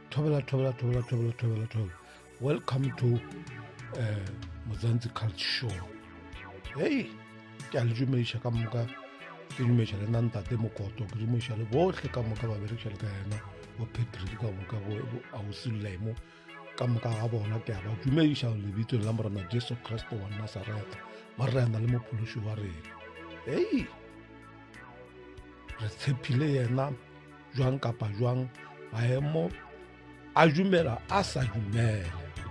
Thobela, thobela, thobela, thobela, thobela, thobela. Welcome to Mzansi Cult Show. Hey, ke a le dumediša ka moka, ke dumediša le nna ntate Mokoto, ke dumediša le bohle ka moka ba berekiša le ka yena, bo Patrick ka moka, bo Ausi Lemo ka moka ga bona, ke a ba dumediša lebitsong la Morena Jesu Kriste wa Nazaretha, Morena le mophološi wa rena. Hey, re tshepile yena jwang kapa jwang, maemo a dumela a sa dumele.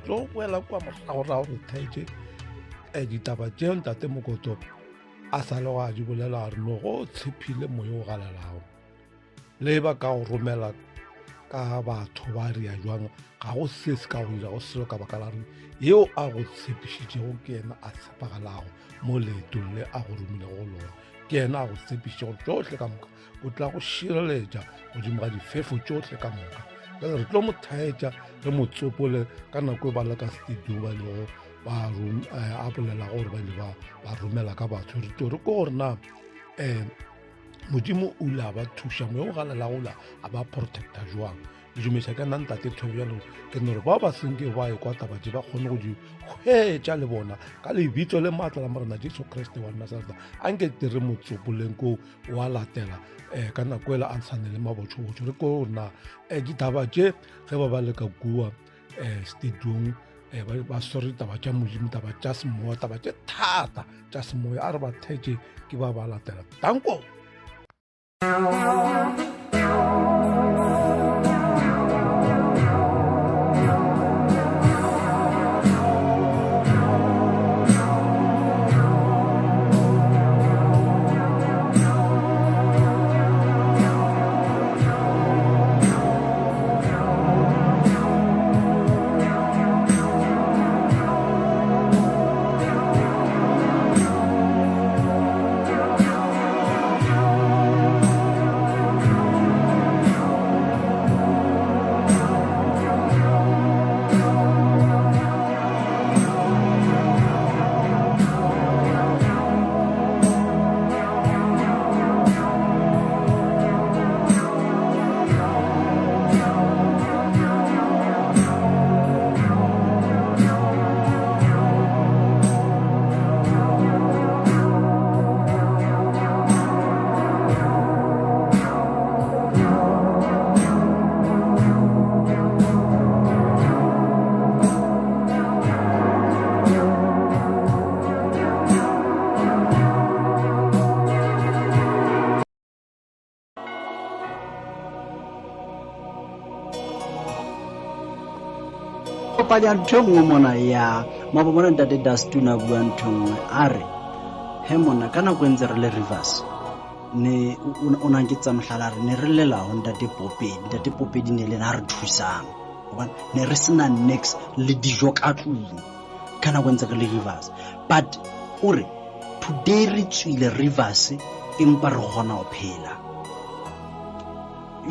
Tlo boela kwa morago re thaetše ditaba tše ntate Mokoto a sa le go a di bolela, re no go tshepile moya o galelago. Le ba ka go romela ka batho ba ria jwang, ga go se se ka go dira go selo ka baka la re yeo a go tshepišitšego ke yena a tshepagalago mo leetong le a go romilego go lona. Ke yena a go tshepišitšego tšohle ka moka, o tla go šireletša godimo ga difefo tšohle ka moka. Jale re tlo mo thaetša, re mo tsopole ka nako e ba le ka studio ba ilego ba a bolela gore ba ile ba romela ka batho. Re tlo re ko gore na Modimo o ile a ba thuša, moya o galelago o ile a ba protecta jwang. Le dumetša ka nna ntate Thobjalo, ke no re bao ba senke ba ekwa taba tše ba kgone go di hwetša le bona ka lebitso le maatla la Morena Jesu Kriste wa Nazaretha. A nke te re mo tsopoleng ko wa latela ka nako ela a ntshane le mabotšhobotšho, re ko na ditaba tše ge ba ba le ka kua studiong ba swere taba tša Modimo, taba tša semoya, taba tše thata tša semoya, a re ba thetše ke ba ba latela. Danko. Kopanya ntho e nngwe mona ya mabo mona ntate Dastuna bua ntho nngwe a re he mona ka nako e ntse re le Rivers ne o nang ke tsa mohlala re ne re lela ho ntate Popedi, ntate Popedi ne le na re thusang hobane ne re sena nix le dijo ka tlung ka nako e ntse re le Rivers, but o re today re tswile Rivers empa re kgona ho phela.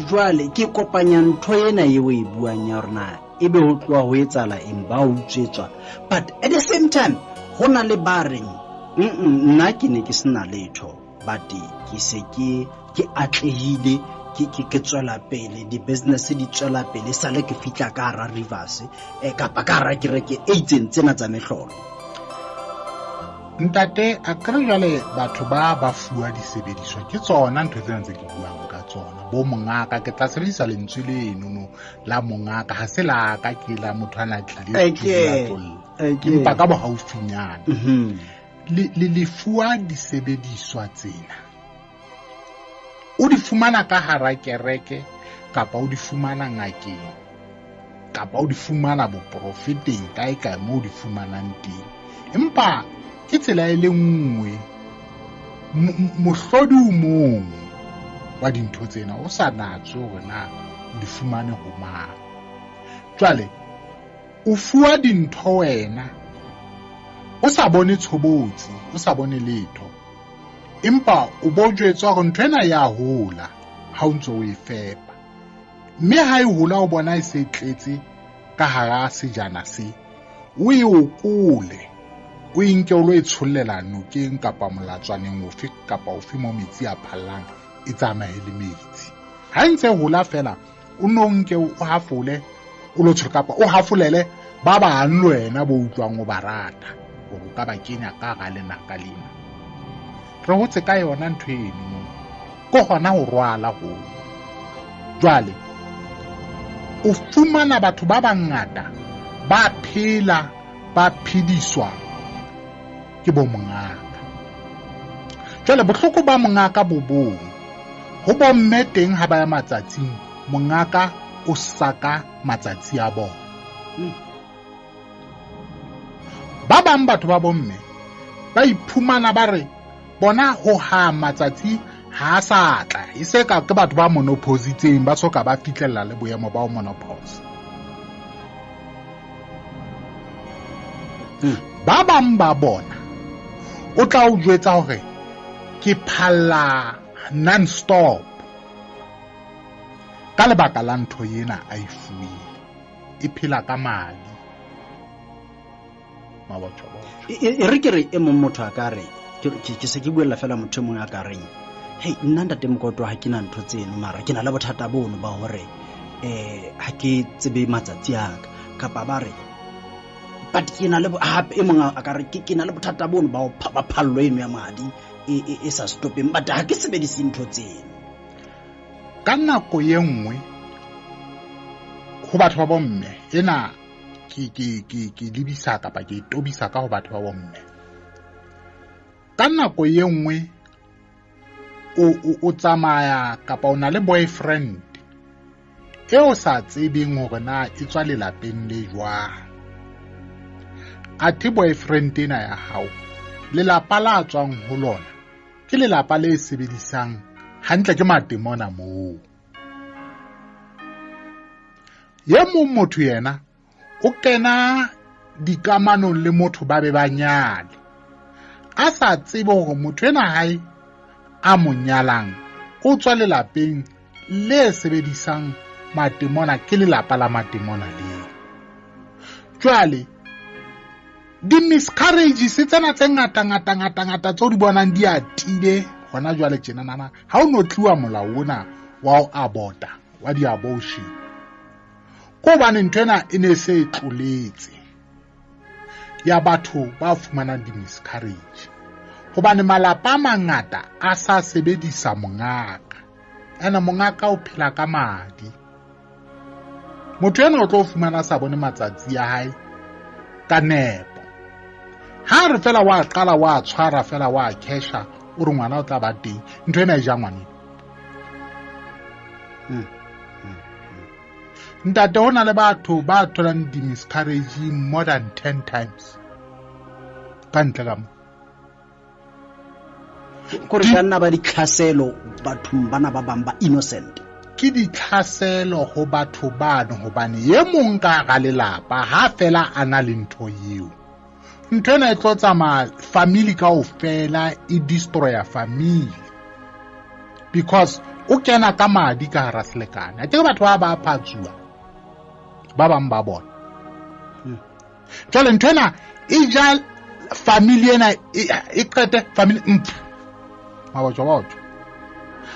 Jwale ke kopanya ntho ena eo e buang ya rona ebe ho tloha ho etsahala eng, ba utswetswa, but at the same time ho na le ba reng nna ke ne ke sena letho but ke se ke atlehile, ke tswela pele, di-business di tswela pele sale ke fihla ka hara Rivers kapa ka hara kereke e itseng tsena tsa mehlolo. Ntate, a kere jwale batho ba fuwa disebediswa ke tsona ntho tsena tse ke buang ka tsona. Bo mongaka, ke tla sebedisa lentswe leno no la mongaka, ha se la ka ke la motho a na tlile empa ka bohaufinyana. Le fuwa disebediswa tsena. O di fumana ka hara kereke kapa o di fumana ngakeng kapa o di fumana boprofeteng kae kae mo o di fumanang teng. Empa ke tsela e le nngwe, mohlodi o mong wa dintho tsena o sa natswe hore na o di fumane ho mang. Jwale o fuwa dintho wena o sa bone tshobotsi, o sa bone letho, empa o bo jwetswa hore ntho ena ya hola ha o ntso o e fepa, mme ha e hola o bona e se tletse ka hara sejana se, o e okole, o e nke o lo e tshollela nokeng kapa molatswaneng ofe kapa ofe mo metsi a phallang, e tsamaye le metsi. Ha e ntse hola fela o no nke o hafole O lo tshwere kapa o hafolele ba bang le wena bo utlwang o ba rata hore o ka ba kenya ka hara lenaka lena. Re hotse ka yona ntho eno, ko hona ho rwala hoo. Jwale o fumana batho ba bangata ba phela ba phediswa ke bo mongaka. Jwale bohloko ba mongaka bo bong ho bomme teng ha ba ya matsatsing, mongaka o saka matsatsi a bona. Ba bang batho ba bomme ba iphumana ba re bona ho ha matsatsi ha sa tla, e se ka ke batho ba monopositseng ba soka ba fihlella le boemo ba ho monopause. Ba bang ba bona o tla o jwetsa hore ke phalla non-stop ka lebaka la ntho ena a e fuweng, e phela ka madi. Mabotjho-botjho. E re ke re e mong motho a ka re, ke se ke buella fela motho e mong a ka reng, hei nna ntate Mokoto ha ke na ntho tseno, mara ke na le bothata bono ba hore ha ke tsebe matsatsi a ka, kapa ba re but ke na le hape e mong a ka re ke na le bothata bono ba ho ba phallo eno ya madi e sa stopeng, but ha ke sebedise ntho tseno. Ka nako ye nngwe ho batho ba bomme ena ke lebisa kapa ke tobisa ka ho batho ba bomme. Ka nako ye nngwe o tsamaya kapa o na le boyfriend e o sa tsebeng hore na e tswa lelapeng le jwang. Athe boyfriend ena ya hao, lelapa la tswang ho lona ke lelapa le sebedisang hantle ke matemona moo. Ye mong motho yena o kena dikamanong le motho ba be ba nyale, a sa tsebe hore motho ena hae a mo nyalang o tswa lelapeng le sebedisang matemona, ke lelapa la matemona leo. Jwale di-miscarriages tsena tse ngata ngata ngata ngata tseo di bonang di atile hona jwale tjenanana, ha o no tliwa molao ona wa ho abota wa di-abortion, ko hobane ntho ena e ne se e tloletse ya batho ba fumanang di-miscarriage, hobane malapa a mangata a sa sebedisa mongaka. Ene mongaka o phela ka madi. Motho ena o tlo fumana sa bone matsatsi a hae ka nepo. Ha re fela wa qala wa tshwara fela wa casha, o re ngwana o tla ba teng, ntho ena e ja ngwaneng. Ntate, ho na le batho ba tholang di-miscarriage more than 10 times ka ntle ka mo. Kore ka nna ba ditlhaselo bathong bana ba bang ba innocent. Ke ditlhaselo ho batho bano, hobane ye mong ka hara lelapa ha fela a na le ntho eo, ntho ena e tlo tsamaya family kaofela, e destroya family because o kena ka madi ka hara selekane. A ke batho ba ba phatsuwa ba bang ba bona. Jwale ntho ena e ja family ena, e qete family mpho mabotjho-botjho.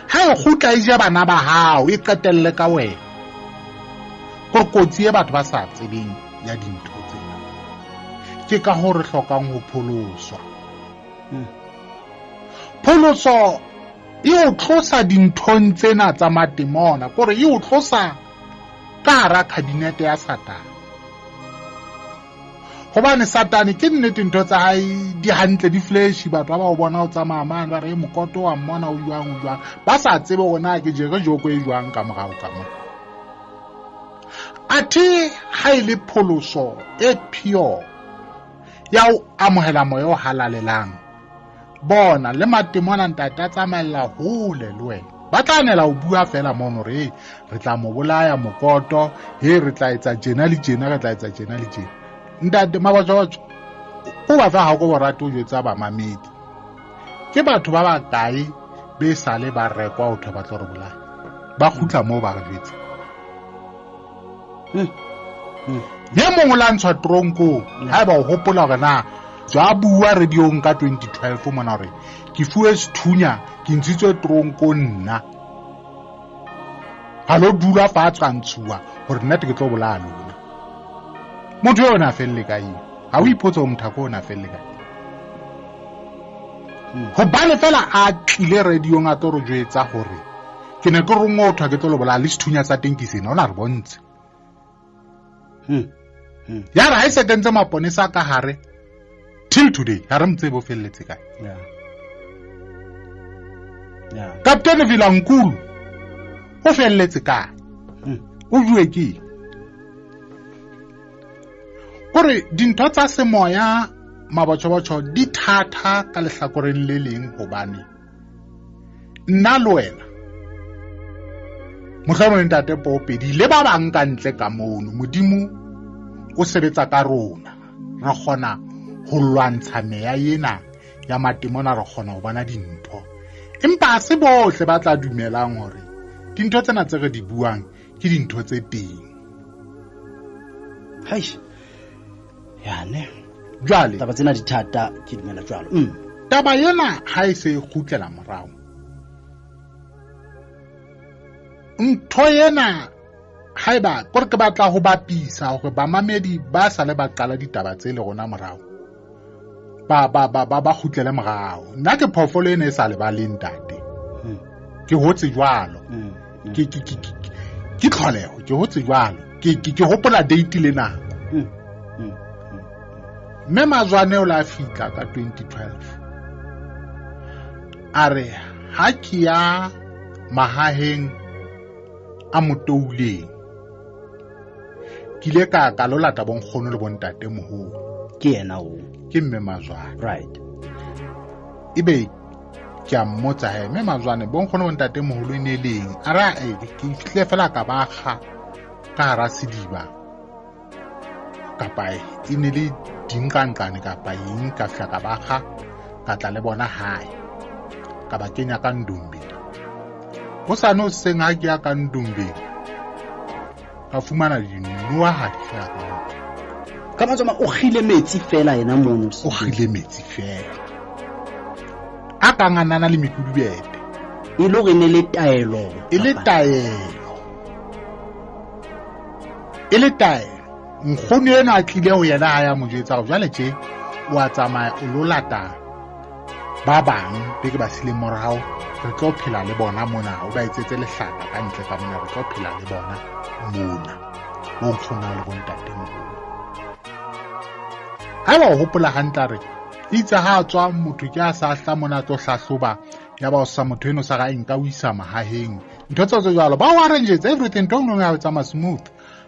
Ha e kgutla e ja bana ba hao, e qetelle ka wena. Kore kotsi e batho ba sa tsebeng ya dintho tsena. Ke ka hoo re hlokang ho pholoswa. Pholoso e o tlosa dinthong tsena tsa matemona, kore e o tlosa ka hara kabinete ya Satane. Hobane Satane ke nnete ntho tsa hae di hantle, di flashy, batho ba ba o bona o tsamaya mane ba re, Mokoto wa mmona o jwang, o jwang, ba sa tsebe hore na ke jere joko e jwang ka morao ka mona. Athe ha e le pholoso e pure ya ho amohela moya o halalelang, bona le matemona ntate a tsamaella hole le wena. Ba tla nela ho bua fela mono re, hey, re tla mo bolaya Mokoto, he re tla etsa tjena le tjena, re tla etsa tjena le tjena. Ntate mabotjho-botjho, o ba fa ha ko borate o jwetsa bamamedi. Ke batho ba bakae be sale ba rekwa ho thwe ba tlo re bolaya? Ba kgutla moo ba re jwetse. Ye mongwe la ntshwa tronkong, haeba o hopola hore na tswa bua radiong ka 2012 mona hore ke fuwe sethunya, ke ntshitswe tronkong nna. Ha lo dula fatshe a ntshuwa hore nna ke tlo bolaya lona. Motho eo o na felle kae? Ha o ipotse hore mothako o na felle kae. Hobane fela a tlile radiong a tlo re jwetsa hore ke ne ke rongwa ho thwa ke tlo lo bolaya le sethunya sa teng ke sena, o na re bontshe. Ya re ha e se kentse maponesa ka hare till today ha re mo tsebe o felletse kae. Captain Vilankulu o felletse kae? O jwe ke eng? Kore dintho tsa semoya mabotjhobotjho di thata ka lehlakoreng le leng, hobane nna le wena mohlomong ntate Popedi le ba bang ka ntle ka mono, Modimo o sebetsa ka rona, re kgona ho lwantsha meya ena ya matemona, re kgona ho bona dintho. Empa ha se bohle ba tla dumelang hore dintho tsena tse re di buang ke dintho tse teng. Hai. Yane. Jwale taba tsena di thata, ke dumela jwalo. Taba ena ha e se e kgutlela morao. Ntho ena haeba kore ke batla ho bapisa hore bamamedi ba sa le ba qala ditaba tse le rona morao, ba ba ba ba ba kgutlele morao. Nna ke phoofolo ena e sa lebaleng ntate. Ke hotse jwalo. Ke ke ke ke ke tlholeho, ke hotse jwalo. Ke ke ke hopola date le nako. Mme Mazwane o la fitla ka 2012. A re ha ke ya mahaheng a motouleng, ke ile ka ka lo lata bonkgono le bontate moholo. Ke yena o. Ke mme Mazwane. Right. Ebe ke a mmotsa he, mme Mazwane, bonkgono bontate moholo e ne leng? A re, e, ke fihlile fela ka ba kga ka hara sediba, kapa e ne le dinqanqane kapa eng, ka fihla ka ba kga, ka tla le bona hae, ka ba kenya ka ndumbeng. Hosane hoseng ha ke ya ka ndumbeng, ka fumana dinoha ha di fela ka moo. Ka mantswe a mang, o kgile metsi fela yena mono. O kgile metsi fela. A kang a nana le mekudubete. E le hore e ne le taelo. E le taelo. E le taelo. Nkgono enwa a tlile ho yena ha ya mo jwetsa hore jwale tje o a tsamaya o lo lata ba bang be ke ba sileng morao, re tlo phela le bona mona, o ba etsetse lehlaka ka ntle ka mona, re tlo phela le bona mona, bo nkgono le bontate moholo. Haeba o hopola hantle, a re itse ha a tswa motho ke a sa hla mona a tlo hlahloba, ya ba o sa motho eno sa ga nka o isa mahaheng, ntho tseo tse jwalo, ba o arrangetse everything, ntho e nngwe ya tsamaya smooth.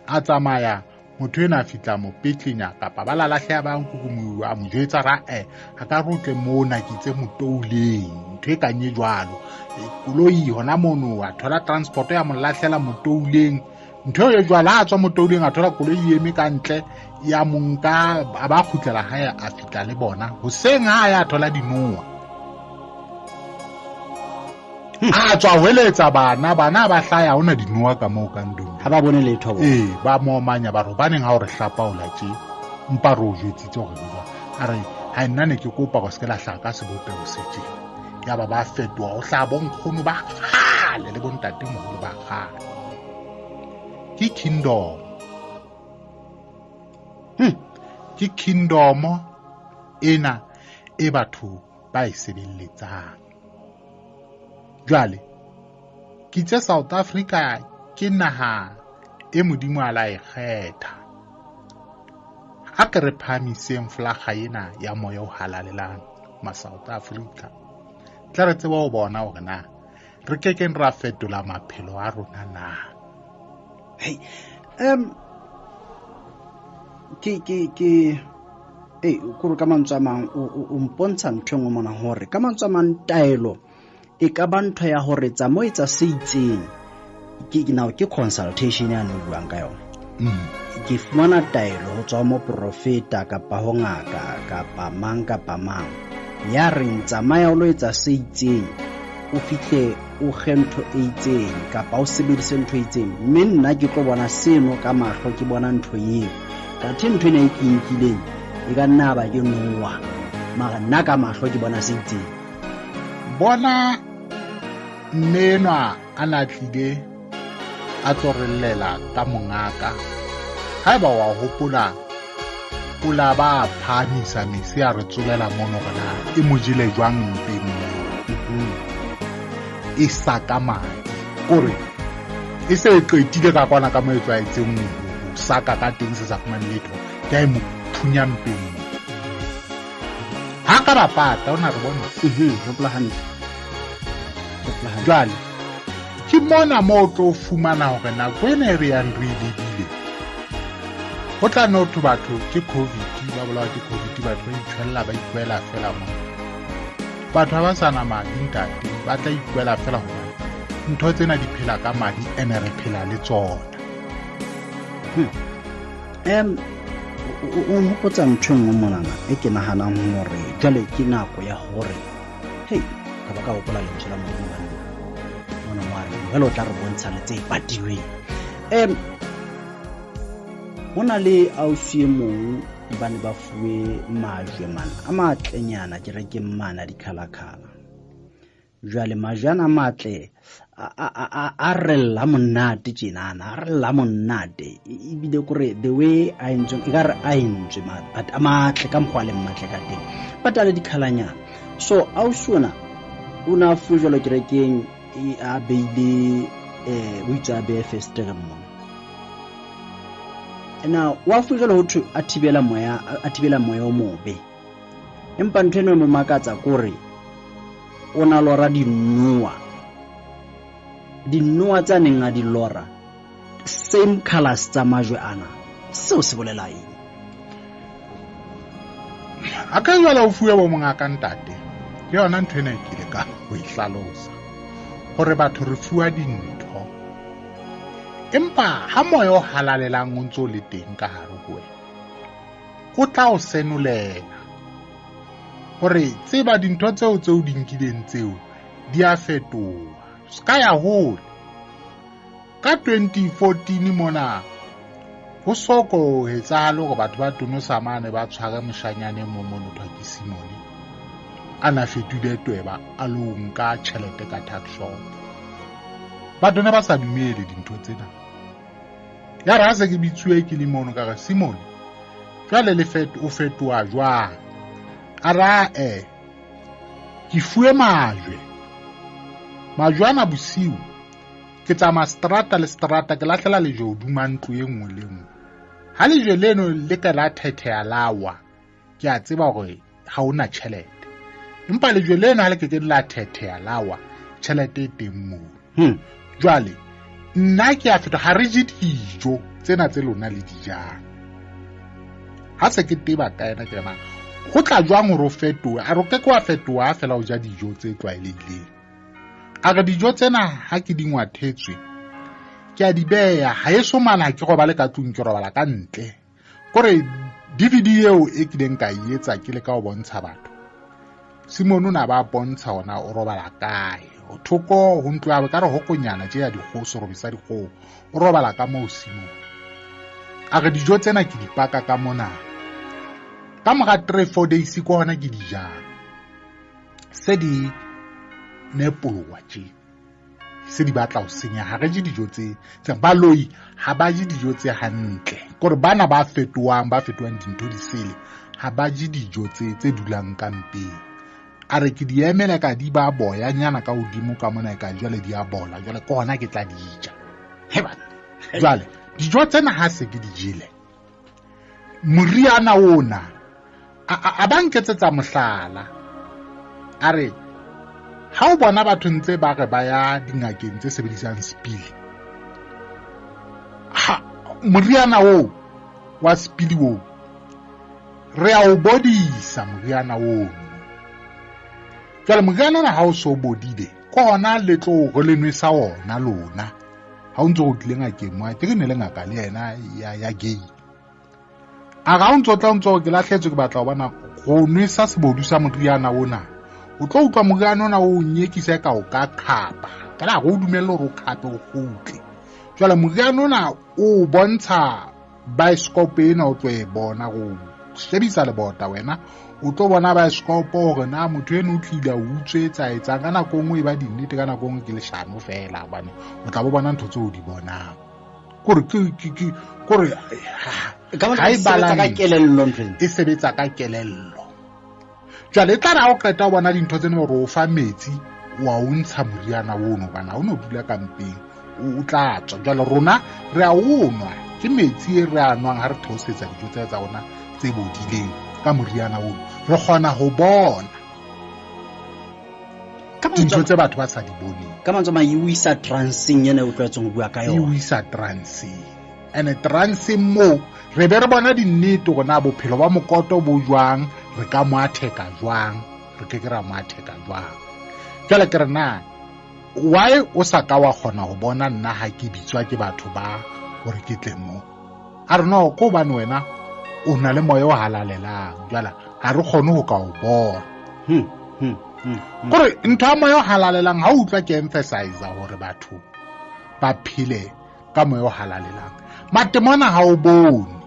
A tsamaya motho ena a fihla mo petlenya kapa ba la lahleha ba nkukumu, a mo jwetsa ra e a ka rotle mona ke itse motouleng, ntho e kang e jwalo. Koloi hona mono a thola transport ya mo lahlela motouleng, ntho e jwalo. Ha a tswa motouleng a thola koloi e eme ka ntle ya mo nka, a ba kgutlela hae, a fihla le bona hoseng ha ya thola dinoha. A tswa hweletsa bana, bana ba hlaya, ha hona dinoha ka moo ka ndung. Ha ba bone letho bona. Ee, ba mo omanya ba re hobaneng ha o re hlapaola tje, mpa re o jwetsitse hore re jwang. A re ha nna ne ke kopa hore se ke la hlaha ka sebopeho se tje. Ya ba ba fetoha ho hlaha bonkgono ba kgale le bontatemoholo ba kgale. Ke kingdom. Ke kingdom ena e batho ba e sebeletsang. Jwale ke itse South Africa ke naha e Modimo a la e kgetha. A ke re phahamiseng flaga ena ya moya o halalelang ma South Africa. Tla re tsebe ho bona hore na re ke keng ra fetola maphelo a rona na. Hey, ke ke ke eh kore ka mantswe a mang o mpontsha ntho e nngwe mona, hore ka mantswe a mang taelo e ka ba ntho ya hore tsamao etsa se itseng. Ke now ke consultation ya ne buang ka yona. Ke fumana taelo ho tswa mo profeta kapa ho ngaka kapa mang kapa mang ya reng tsamaya o lo etsa se itseng, o fihle o kge ntho e itseng kapa o sebedise ntho e itseng, mme nna ke tlo bona seno ka mahlo, ke bona ntho eo. Kathe ntho ena e ke nkileng e ka nna ba ke noa, mara nna ka mahlo ke bona se itseng. Bona mme enwa a na tlile a tlo re llela ka mongaka. Haeba wa hopola O la ba phahamisa mese a re tsolela mono hore na e mo jele jwang mpeng moo. E saka madi. Kore e se e qetile ka kwana ka mo e tlwaetseng ho saka ka teng se sa fumane letho. Ke a e mo phunya mpeng moo. Ha ka ba pata o na re bona. Hopola hantle. Jwale ke mona moo o tlo fumana hore nako ena e re yang re e lebile, ho tla no thwe batho ke COVID, ba bolawa ke COVID, batho ba itjhwella, ba ikwela fela mona. Batho ha ba sa na madi ntate, ba tla ikwela fela hobane ntho tsena di phela ka madi ene re phela le tsona. O nhopotsa ntho e nngwe monana e ke nahanang hore jwale ke nako ya hore, hei, ka ba ka hopola lentswe la Modimo banna. Mona mo a reng, jwale o tla re bontsha le tse patilweng. Ho na le ausi e mong ba ne ba fuwe majwe mana a matlenyana kerekeng mana dikhalakhala. Jwale majwe ana a matle a rella monate tjenana, a rella monate. Ebile kore the way a entsweng, ekare a entswe but a matle ka mokgwa a leng matle ka teng. But a le dikhalanyana. So ausi ona o ne a fuwe jwalo kerekeng, a beile, o itse a behe fesetereng mona. Now, wa fuwe jwalo ho thwe a thibela moya, a thibela moya o mobe. Empa ntho eno e mo makatsa kore o na lora dinoa. Dinoa tsa neng a di lora, same colors tsa majwe ana. Seo se bolela eng? A ka jwale o fuwe bo mongaka ntate. Ke yona ntho ena e ke ile ka ho e hlalosa. Hore batho re fuwa dintho. Empa ha moya o halalelang o ntso o le teng ka hare ho wena, o tla o senolela hore tseba dintho tseo tse o di nkileng tseo di a fetoha. Se ka ya hole. Ka 2014 mona ho soko etsahale hore batho ba tonosa mane ba tshware moshanyane e mong mono thwa ke Simone. A na fetohile tweba a lo nka tjhelete ka tuck shop. Batho ne ba sa dumele dintho tsena. Ya re ha se ke bitsuwe ke le mono ka re, Simone, jwale le o fetoha jwang? A re, ae, ke fuwe majwe. Majwe ana bosiu, ke tsamaya strata le strata, ke lahlela lejwe hodima ntlo e nngwe le nngwe. Ha lejwe leno le ka la thetheha la wa, ke a tseba hore ha hona tjhelete. Empa lejwe leno ha le ke ke la thetheha la wa, tjhelete e teng moo. Jwale nna ke a fetoha, ha re je dijo tsena tse lona le di jang. Ha se ke teba ka ena ke rena, ho tla jwang hore o fetohe? A re o ke ke wa fetoha ha fela o ja dijo tse tlwaelehileng. A re dijo tsena ha ke di ngwathetswe, ke a di beha, ha eso mane ha ke robale ka tlung, ke robala ka ntle. Kore DVD eo e kileng ka e etsa ke leka ho bontsha batho. Simone o ne a ba bontsha hore na o robala kae. Thoko ho ntlo ya ka re hokonyana tje ya dikgoho, serobe sa dikgoho. O robala ka moo Simone. A re dijo tsena ke di paka ka mona. Ka mora 3-4 days ke hona ke di jang. Se di nepolowa tje. Se di batla ho senyeha. Ha re je dijo tse baloi ha ba je dijo tse hantle. Kore bana ba fetohang, ba fetohang dintho di sele, ha ba je dijo tse dulang ka mpeng. A re ke di emele ka di ba boyanyana ka hodimo ka mona e ka jwale di a bola, jwale ke hona ke tla di ja. He bana. Jwale dijo tsena ha se ke di jele, moriana ona a ba nketsetsa mohlala. A re ha o bona batho ntse ba re ba ya dingakeng tse sebedisang sepili, ha moriana oo wa sepili oo re a o bodisa moriana ono. Jwale moriana ona ha o so bodile, ke hona le tlo re le nwesa ona lona. Ha o ntso o tlile ngakeng mo, ke re ne le ngaka le yena ya gay. A re ha o ntso tla o ntso ke lahletswe ke batla ho bona go nwesa sebodu sa moriana ona. O tlo utlwa moriana ona o nyekisa ka o ka khapa. Ka la go dumelle hore o khape o kgutle. Jwale moriana ona o bontsha bioscope ena o tlo e bona go shebisa lebota wena. O tlo bona bioscope hore na motho eno o tlile a utswetsa etsang ka nako e nngwe e ba dinnete, ka nako e nngwe ke leshano fela, hobane o tla bo bona ntho tseo o di bonang. Kore ke, ke, ke, kore, ha, Ha e ka kelello ntho e sebetsa ka kelello. Jwale e tla re ha o qeta ho bona dintho tsena hore o fa metsi wa o ntsha moriana ono bana o no dula ka mpeng o tla tswa. Jwale rona re a o nwa, ke metsi e re a nwang ha re theosetsa dijo tsa rona tse bodileng ka moriana ono. Re kgona ho bona dintho tse batho ba sa di boneng. Ka mantswe a mang e o isa transeng ena o tlwaetseng ho bua ka yona. E o isa transeng. And transeng moo re be re bona dinnete hore na bophelo ba Mokoto bo jwang, re ka mo atheka jwang, re ke ke ra mo atheka jwang. Jwale ke re na why o sa ka wa kgona ho bona nna ha ke bitswa ke batho ba hore ke tle mo? A re no, ko hobane wena o na le moya o halalelang, jwale ha re kgone ho ka o bona. Kore ntho ya moya o halalelang ha o utlwa ke emphasize hore batho ba phele ka moya o halalelang. Matemona ha o bone.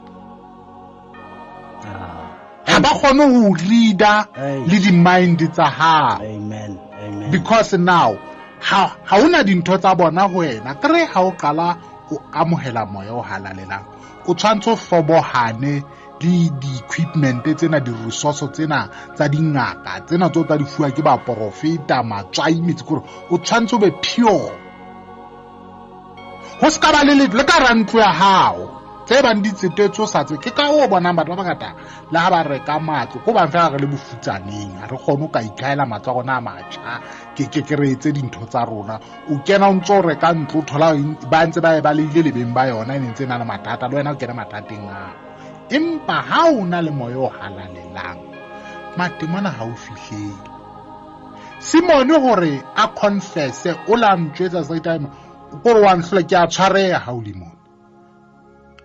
Ha ba kgone ho reader le di-mind tsa hao. Amen. Amen. Because now ha hona dintho tsa bona ho wena. Kre ha o qala o amohela moya o halalelang, o tshwantse o fobohane le di-equipment tsena, di-resource tsena tsa dingaka tsena tseo tsa di fuwa ke baporofeta, matswai, metsi, kore o tshwantse o be pure. Ho se ka ba le letho le ka hara ntlo ya hao tse bang di tsetetswe o sa tsebe. Ke ka o bonang batho ba bangata le ha ba reka matlo, ko bang fela re le bofutsaneng, ha re kgone ho ka ikahela matlo a rona a matjha, ke re etse dintho tsa rona. O kena o ntso o reka ntlo, o thola ba ntse ba e balehile lebeng ba yona, e ne ntse e na le mathata, le wena o kena mathateng ao. Empa ha o na le moya o halalelang, matemona ha o fihlele. Simone hore a confesse, o la ntjwetsa straight time, kore wa nhlola ke a tshwareha ha o le mona.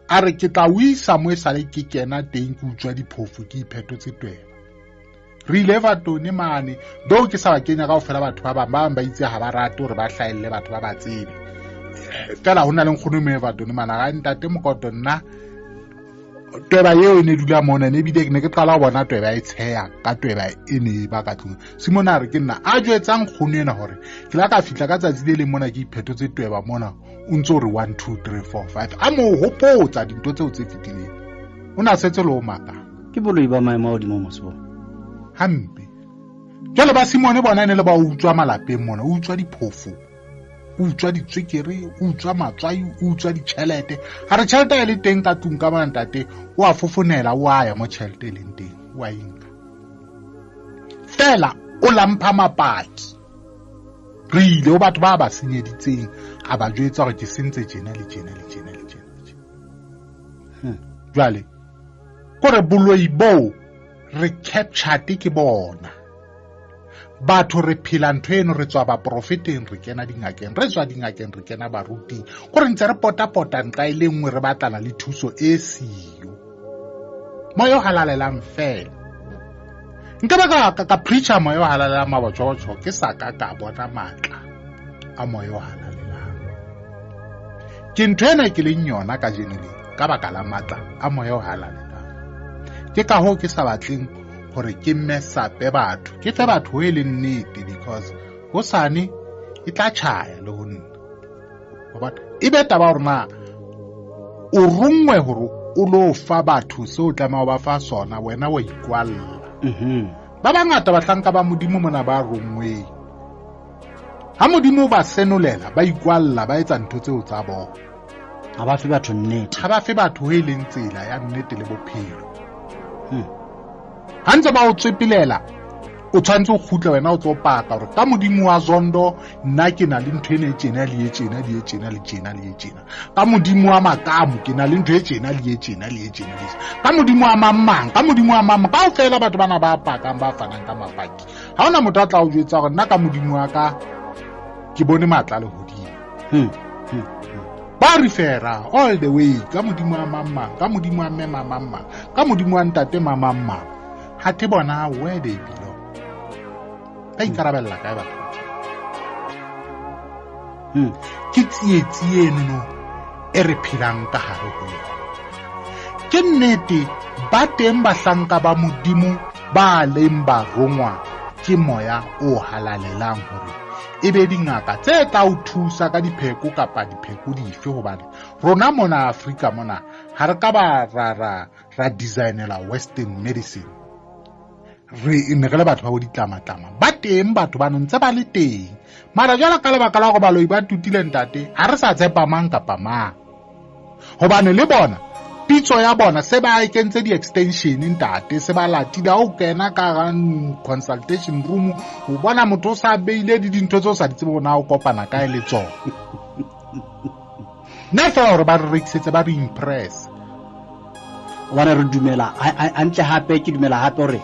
A re ke tla o isa mo e sale ke kena teng, ke utswa diphofu, ke iphetotse tweba. Re ile Everton mane, though ke sa ba kenya kaofela batho ba bang, ba bang ba itse ha ba rate hore ba hlahelle batho ba ba tsebe. Fela ho na le nkgono mo Everton mane, a re ntate Mokoto nna tweba eo e ne dula mona, ne ebile ke ne ke qala ho bona tweba e tsheha ka tweba e ne e ba ka tlung. Simone a re ke nna a jwetsang nkgono ena hore ke la ka fihla ka tsatsi le leng mona ke iphetotse tweba mona, o ntso re 1 2 3 4 5, a mo hopotsa dintho tseo tse fetileng. O na setse le o maka. Ke boloi ba maemo a hodimo mose bo. Hampe. Jwale ba Simone bona ne le ba utswa malapeng mona, o utswa diphofo, o utswa ditswekere, o utswa matswai, o utswa ditjhelete. Ha re tjhelete e le teng ka tlung ka mona ntate, o a fofonela, o a ya mo tjhelete e leng teng, o a e nka. Fela o lampha mapaki. Re ile ho batho ba ba senyeditseng, a ba jwetsa hore ke sentse tjena le tjena le tjena le tjena le tjena. Jwale kore boloi boo re captured ke bona. Batho re phela ntho eno, re tswa baprofeteng re kena dingakeng, re tswa dingakeng re kena baruting, kore ntse re pota-pota nqa e le nngwe, re batlana le thuso e siyo. Moya o halalelang fela. Nka ba ka preacher moya o halalelang mabotjhotjho, ke sa ka ka bona matla a moya o halalelang. Ke ntho ena ke leng yona kajeno le ka baka la matla a moya o halalelang. Ke ka hoo ke sa batleng hore ke mmesape batho, ke fe batho ho e leng nnete, because hosane e tla tjhaya le ho nna. Wa bona? E be taba hore na o rongwe hore o lo fa batho seo o tlameha ho ba fa sona, wena wa ikwalla. Ba bangata bahlanka ba Modimo mona ba rongweng. Ha Modimo o ba senolela, ba ikwalla, ba etsa ntho tseo tsa bona. Ha ba fe batho nnete. Ha ba fe batho ho e leng tsela ya nnete le bophelo. Ha ntse ba o tswepelela, o tshwanetse o kgutle wena o tlo paka hore ka Modimo wa Zondo nna ke na le ntho ena e tjena le e tjena le e tjena le tjena le e tjena. Ka Modimo wa Makamo ke na le ntho e tjena le e tjena le e tjena le e tjena. Ka Modimo wa mang mang, ka Modimo wa mang mang. Kaofela batho bana ba pakang, ba fanang ka mapaki. Ha hona motho a tla o jwetsa hore nna ka Modimo wa ka ke bone matla a lehodimo. Ba refera all the way ka Modimo wa mang mang, ka Modimo wa mme mang mang, ka Modimo wa ntate mang mang. Ha te bona where they belong. Ba ikarabella kae batho ba? Ke tsietsi eno no e re phelang ka hare ho yona. Ke nnete ba teng bahlanka ba Modimo ba leng ba rongwa ke moya o halalelang hore e be dingaka tse tla o thusa ka dipheko kapa dipheko dife, hobane rona mona Afrika mona Ha re ka ba ra designela western medicine, re ne re le batho ba bo ditlamatlama. Ba teng batho ba ntse ba le teng, mara jwale ka lebaka la gore baloi ba tutile ntate, ha re sa tshepa mang kapa mang, hobane le bona pitso ya bona se ba kentse di-extension ntate, se ba latile. Ha o kena ka hara consultation room, o bona motho o sa beile di dintho tse o sa di tsebe hore na o kopana kae le tsona. Nna fela hore ba re rekisetse, ba re impress. Hobane re dumela hantle, hape ke dumela hape hore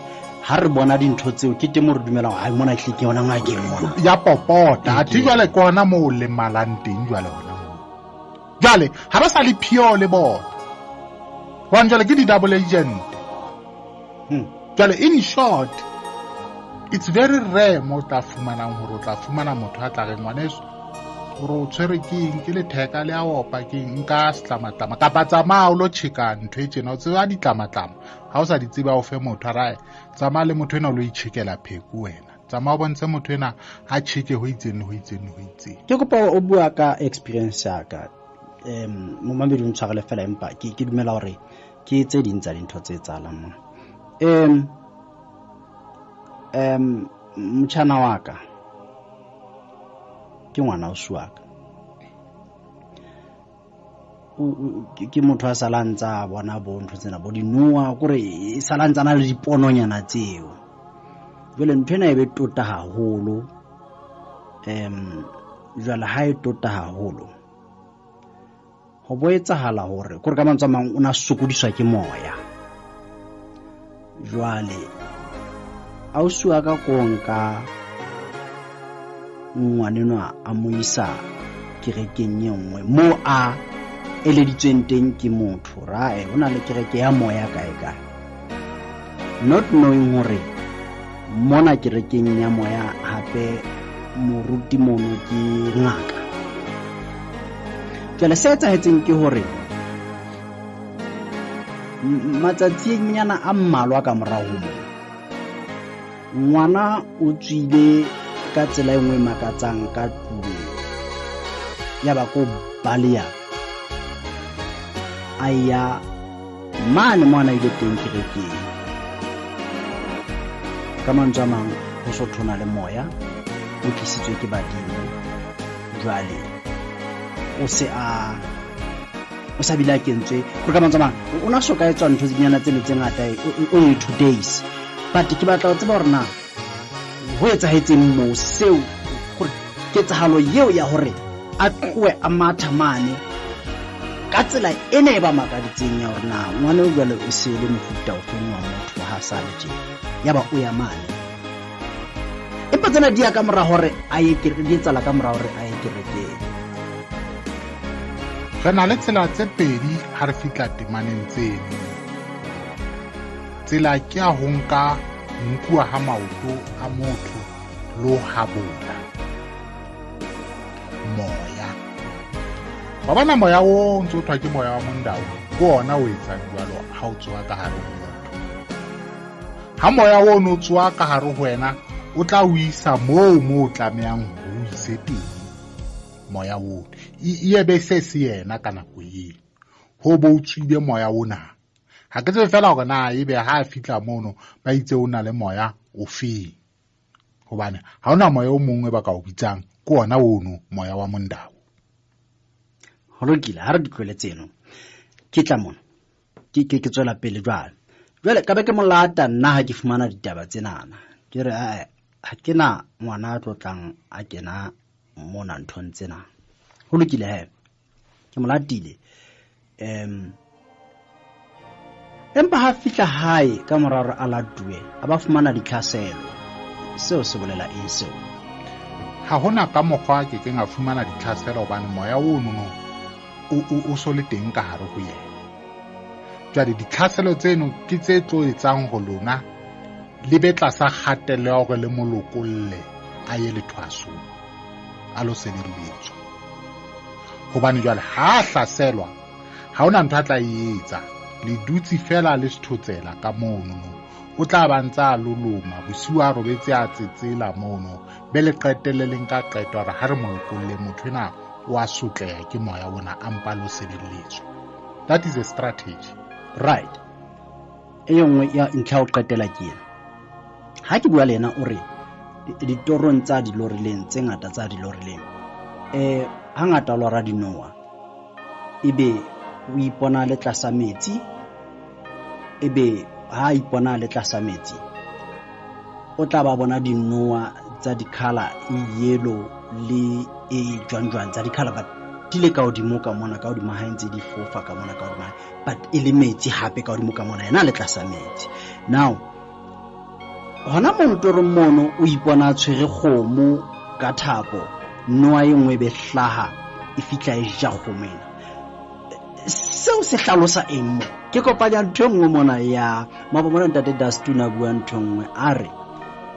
ha re bona dintho tseo ke teng mo re dumelang hore mona ehlile ke yona ngakeng mona. Ya popota, athe jwale ke hona moo o lemalang teng jwale hona moo. Jwale ha ba sa le pure le bona, hobane jwale ke di-double agent. Jwale in short, it's very rare mo o tla fumanang hore o tla fumana motho a tla reng ngwaneso hore o tshwere ke eng, ke letheka le a opa ke eng, nka setlamatlama kapa tsamaya o lo tjheka ntho e tjena. O tseba ditlamatlama, ha o sa di tsebe o fe motho a rae, tsamaya le motho ena o lo itjhekela pheko wena, tsamaya o bontshe motho ena a tjheke ho itseng le ho itseng le ho itseng. Ke kopa o bua ka experience ya ka, momamedi o ntshwarele fela, empa ke dumela hore ke tse ding tsa dintho tse etsahalang mona. Motjhana wa ka ke ngwana ausi wa ka, ke motho a sala ntsa bona bo ntho tsena bo dinoa, kore e sala ntsa na le dipononyana tseo. Jwale ntho ena e be tota haholo. Jwale ha e tota haholo, ho bo etsahala hore kore ka mantswe a mang o na sokodiswa ke moya. Jwale ausi wa ka ko nka ngwanenwa a mo isa kerekeng e nngwe moo a eleditsweng teng ke motho, rae ho na le kereke ya moya kae kae, not knowing hore mona kerekeng ya moya hape moruti mono ke ngaka. Jwale se etsahetseng ke hore matsatsinyana a mmalwa ka morao ho moo, ngwana o tswile ka tsela e nngwe e makatsang ka tlung ya ba ko baleya, a ya mane mo a na ile teng kerekeng. Ka mantswe a mang, ho so thona le moya o tlisitswe ke badimo. Jwale o se a o sa bile a kentswe hore ka mantswe a mang o na so ka etswa ntho tsenyana tseno tse ngata only 2 days. But ke batla ho tseba hore na ho etsahetseng moo seo, hore ketsahalo eo ya hore a tlohe a matha mane ka tsela ena e ba makaditseng ya hore na ngwana o jwale o se le mofuta o feng wa motho ha sa le tje, ya ba o ya mane. Empa tsena di ya ka mora hore a ye di etsahala ka mora hore a ye kerekeng. Re na le tsela tse pedi ha re fihla temaneng tseno. Tsela ke ya ho nka nkuwa ha maoto a motho le ho habola moya. Wa bona moya o ntse o thwa ke moya wa mondao, ke ona o etsang jwalo ha o tsoha ka hare ho motho. Ha moya o no tsoha ka hare ho wena, o tla o isa moo mo o tlamehang ho o ise teng moya oo. E be se se yena ka nako eo, ho bo o tswile moya ona. Ha ke tsebe fela hore na ebe ha a fihla mono ba itse o na le moya o feng, hobane ha hona moya o mongwe ba ka o bitsang, ke ona ono moya wa mondao. Ho lokile, ha re di tlohele tseno. Ke tla mona, ke tswela pele jwale. Jwale ka be ke molata nna ha ke fumana ditaba tsenana. Ke re, ae, ha ke na ngwana a tlotlang a kena mona nthong tsena. Ho lokile he, ke molatile. Empa ha fihla hae ka mora hore a latuwe, a ba fumana ditlhaselo. Seo se bolela eng seo? Ha hona ka mokgwa a ke keng a fumana ditlhaselo, hobane moya ono no o so le teng ka hare ho yena. Jwale ditlhaselo tseno ke tse tlo etsang ho lona le be tlasa kgatello ya hore le mo lokolle a ye lethwasong, a lo sebeletswa. Hobane jwale ha a hlaselwa, ha hona ntho a tla e etsa, le dutse fela le sethotsela ka mono no. O tla ba ntse a loloma bosiu a robetse a tsetsela mono, be le qetelle le nka qeto hore ha re mo lokolle motho ena o a sotleha ke moya ona, a mpa lo sebeletswa. That is a strategy. Right. E nngwe ya ntlha o qetela ke ena. Ha ke bua le yena o re ditorong tsa dilorileng tse ngata tsa dilorileng, hangata o lora dinoha, ebe o ipona le tlasa metsi, ebe ha ipona le tlasa metsi o tla ba bona dinoha tsa di-colour e yellow le e jwang jwang tsa di-colour, but di le ka hodimo ka mona, ka hodimo ha ntse di fofa ka mona ka hodimo, but e le metsi hape ka hodimo ka mona, yena le tlasa metsi. Now hona mono torong mono o ipona a tshwere kgomo ka thapo, noha e nngwe be hlaha e fihla e ja kgomo ena. Seo se hlalosa eng mo? Ke kopanya ntho e nngwe mona ya mabo mona ntate Dastuna a bua ntho e nngwe, a re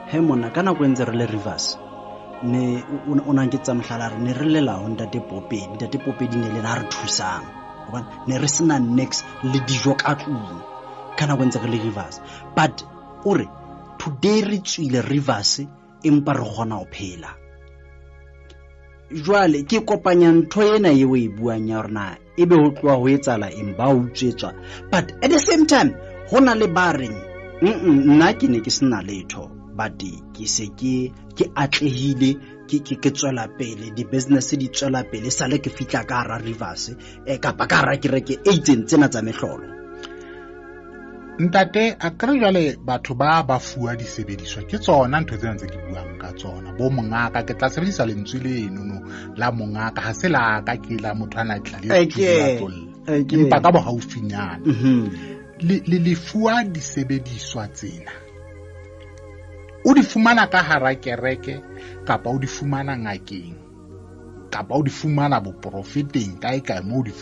he mona ka nako e ntse re le Rivers, ne o na nketsa mohlala, re ne re lela ho ntate Popedi, ntate Popedi ne le na re thusang hobane ne re sena niks le dijo ka tlung ka nako e ntse re le Rivers. But o re today re tswile Rivers empa re kgona ho phela. Jwale ke kopanya ntho ena eo e buang ya hore na ebe ho tloha ho etsahala eng, ba utswetswa, but at the same time ho na le ba reng nna ke ne ke sena letho, but ke se ke atlehile, ke tswela pele, di-business di tswela pele, sale ke fihla ka hara Rivers kapa ka hara kereke e itseng tsena tsa mehlolo. Ntate, a kere jwale batho ba ba fuwa disebediswa ke tsona ntho tsena tse ke buang ka tsona. Bo mongaka, ke tla sebedisa lentswe leno no la mongaka, ha se la ka ke la motho ana tlile empa ka bohaufinyana. Le fuwa disebediswa tsena. O di fumana ka hara kereke kapa o di fumana ngakeng kapa o di fumana boprofeteng kae kae mo di.